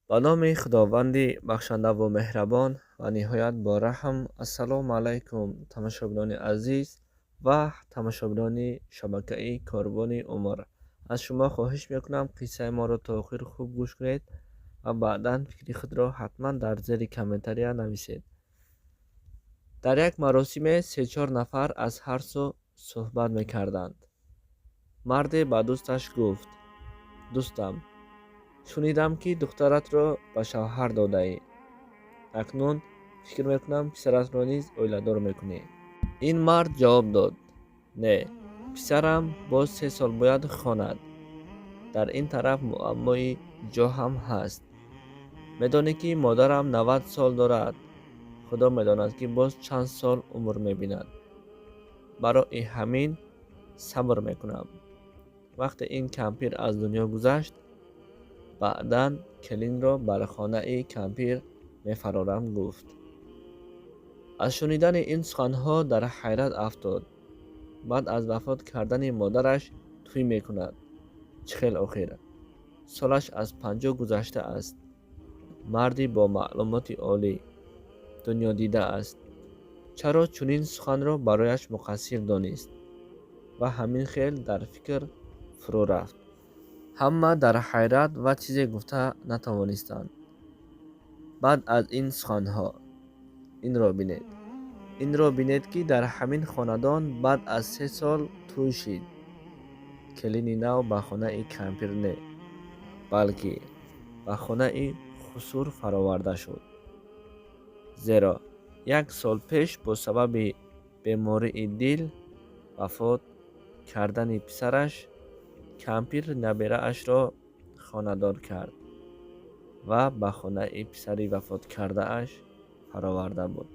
Ба номи Худованди бахшандаву меҳрабон ва ниҳоят бораҳм. Ассалому алайкум, тамошобинони азиз ва тамошобинони шабакаи Корвони Умр. Аз шумо хоҳиш мекунам, қиссаи моро то охир хуб гӯш кунед ва баъдан фикри худро ҳатман дар зери комментария нависед. Дар як маросиме се-чор нафар аз ҳар сӯ суҳбат мекарданд. Марде ба дӯсташ гуфт: «Дӯстам, шунидам, ки духтаратро ба шавҳар додаӣ. Акнун фикр мекунам, писаратро низ оиладор мекунӣ». Ин мард ҷавоб дод: «Не, писарам боз 3 сол бояд хонад. Дар ин тараф муаммои ҷо ҳам ҳаст. Медонӣ, ки модарам 90 сол дорад. Худо медонад, ки боз чанд сол умр мебинад. Барои ҳамин сабр мекунам. Вақте ин кампир аз дунё гузашт, баъдан келинро бар хонаи кампир мефарорам», гуфт. Аз шунидани ин суханҳо дар ҳайрат афтод. Баъд аз вафот кардани модараш тӯй мекунад? Чӣ хел охир? Солаш аз 50 гузашта аст, марди бо маълумоти олӣ, дунёдида аст. Чаро чунин суханро барояш муқассир донист? Ва ҳамин хел дар фикр фурӯ рафт. Ҳама дар ҳайрат ва чизе гуфта натавонистанд. Баъд аз ин суханҳо инро бинед, инро бинед, ки дар ҳамин хонадон баъд аз 3 сол тӯй шид. Келини нав ба хонаи кампир не, балки ба хонаи хусур фароварда шуд, зеро як сол пеш бо сабаби бемории дил вафот кардани писараш кампир набераашро хонадор кард ва ба хонаи писари вафоткардааш фароварда буд.